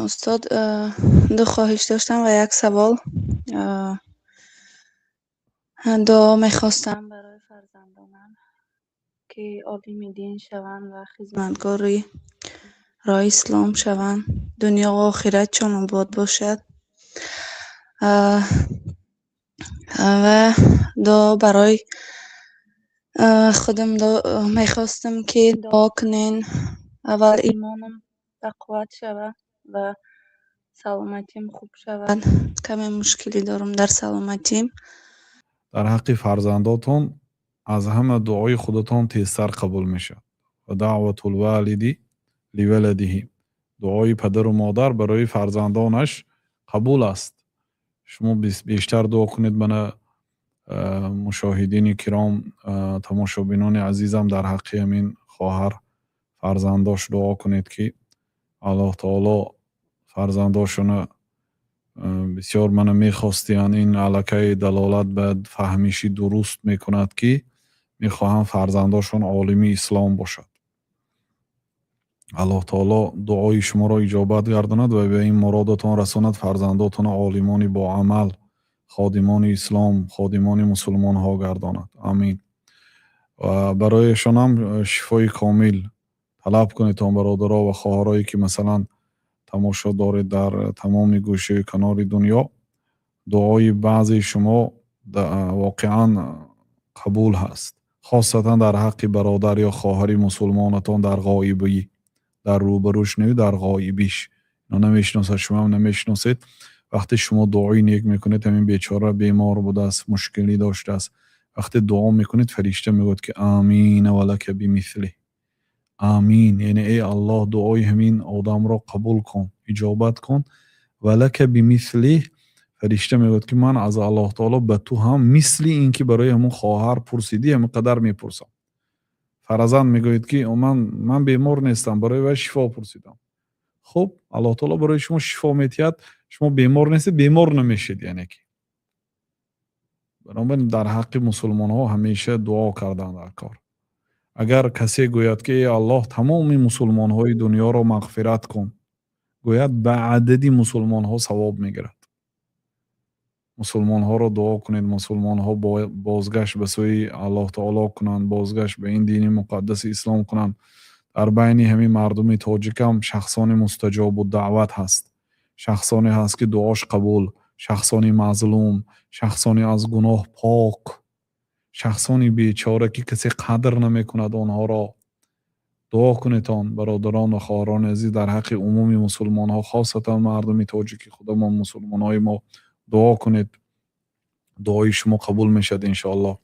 Устод, ду хоҳиш доштам ва як савол. Дуо мехостам барои фарзандонам, ки олими дин шаванд ва хизматгори роҳи ислом шаванд, дунё ва охиратшон обод бошад. Ва дуо барои худам мехостам, ки дуо кунен, аввал имонам бақувват шавад ва саломатиам хуб шавад. Каме мушкилӣ дорам дар саломатиам. Дар ҳаққи фарзандотон аз ҳама дуои худатон тезтар қабул мешавад. Ва даъватул валиди ливаладиҳи, дуои падару модар барои фарзандонаш қабул аст. Шумо бештар дуо кунед. Мана, мушоҳидини киром, тамошобинони азизам, дар ҳаққи ҳамин хоҳар фарзандош дуо кунед, ки Аллоҳ таоло фарзандошона бисёр мана мехостиянд. Ин аллакай далолат ба фаҳмиши дуруст мекунад, ки мехоҳанд фарзандошон олими ислом бошад. Аллоҳ таоло дуои шуморо иҷобат гардонад ва ба ин муродатон расонад, фарзандотонро олимони боамал, ходимони ислом, ходимони мусулмонҳо гардонад. Амин. Ва барояшонам шифои комил талаб кунед. Он бародаро ва хоҳарое, ки масалан тамошо доред дар тамоми гӯшаю канори дунё, дуои баъзеи шумо воқеан қабул ҳаст, хосатан дар ҳаққи бародар ё хоҳари мусулмонатон дар ғоибӣ, дар рӯбарӯш не, дар ғоибиш. Ино намешиносад, шумоам намешиносед. Вақте шумо дуои нек мекунед, ҳамин бечора бемор будааст, мушкилӣ доштааст, вақте дуо мекунед, фаришта мегӯяд, ки амин ва лака бимислих. Амин, яъне эй Аллоҳ, дуои ҳамин одамро қабул кун, иҷобат кун. Ва лака бимислих, фаришта мегӯяд, ки ман аз Аллоҳ таоло ба ту ҳам мисли ин ки барои ҳамон хоҳар пурсидӣ, ҳамин қадар мепурсам. Фарзанд мегӯяд, ки ман бемор нестам, барои вай шифо пурсидам. Хуб, Аллоҳ таоло барои шумо шифо медиҳад, шумо бемор нестед, бемор намешед. Яъне ки бинобар ин дар ҳаққи мусулмонҳо ҳамеша дуо кардан дар кор. Агар касе гӯяд, ки эй Аллоҳ, тамоми мусулмонҳои дунёро мағфират кун, гӯяд, ба адади мусулмонҳо савоб мегирад. Мусулмонҳоро дуо кунед, мусулмонҳо бозгашт ба сӯи Аллоҳ таоло кунанд, бозгашт ба ин дини муқаддаси ислом кунанд. Дар байни ҳамин мардуми тоҷикам шахсони мустаҷобуддаъват ҳаст, шахсоне ҳаст, ки дуош қабул, шахсони мазлум, шахсони аз гуноҳ пок, шахсони бечора, ки касе қадр намекунад онҳоро. Дуо кунедон, бародарон ва хоҳарони азиз, дар ҳаққи умуми мусулмонҳо, хосатан мардуми тоҷики худамон, мусулмонҳои мо дуо кунед. Дуои шумо қабул мешавад, иншоаллоҳ.